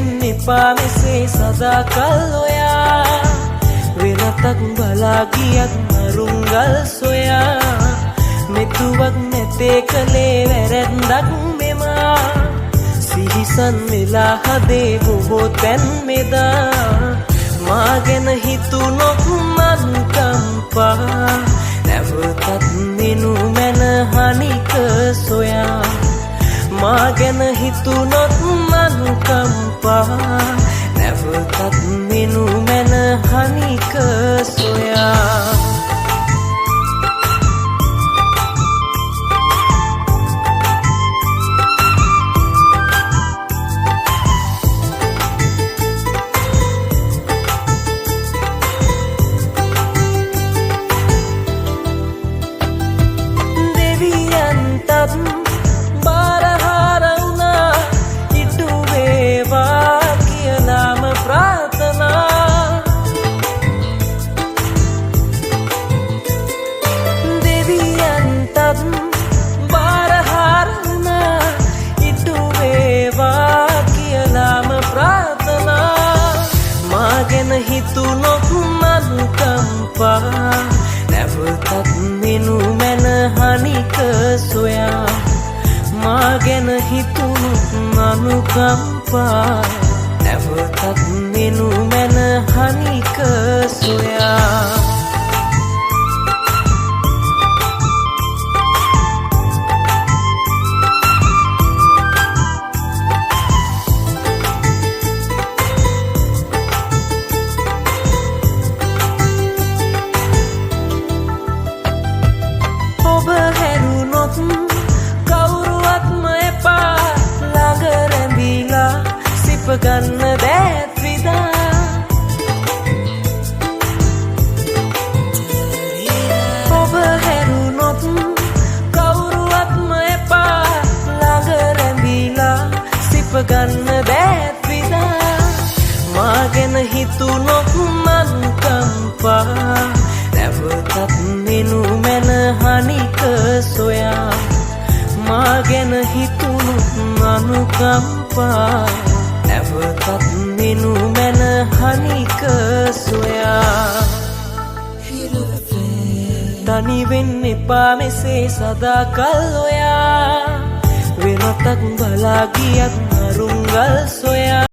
වෙන්න එපා මෙසේ සදාකල් ඔයා. වෙනතක් බලා ගියත් මරුංගල් සොයා. මෙතුවක් නැතේ කලේ වැරැද්දක් මෙමා. සිහිසන් වෙලා හදේ බොහෝ තැන් මෙදා. මා ගැන හිතුනොත් අනුකම්පා. නැවතත් මෙනු මැන හනික සොයා. මා ගැන හිතුනොත් අනුකම්පා. නැවතත් මෙනු මැන හනික සොයා. දෙවියන්ටත් බාරහාර වුණා ඉටු වේවා කියලාම ප්‍රාර්ථනා. දෙවියන්ටත් බාරහාර වුණා ඉටු වේවා කියලාම ප්‍රාර්ථනා. මා ගැන හිතුනොත් අනුකම්පා. නැවතත් මෙනු මැන හනික සොයා. මා ගැන හිතුනොත් අනුකම්පා. නැවතත් මෙනු මැන හනික සොයා. ඔබ හැරුණොත් කවුරුවත්ම එපා ළඟ රැඳිලා සිප ගන්න දෑත් විදා. ඔබ හැරුණොත් කවුරුවත්ම එපා ළඟ රැඳිලා සිප ගන්න දෑත් විදා. මා ගැන හිතුනොත් අනුකම්පා. නැවතත් මෙනු මැන හනික සොයා. මා ගැන හිතුනොත් අනුකම්පා. නැවතත් මෙනු මැන හනික සොයා. තනි වෙන්න එපා මෙසේ සදාකල් ඔයා. වෙනතක් බලා ගියත් මරුංගල් සොයා.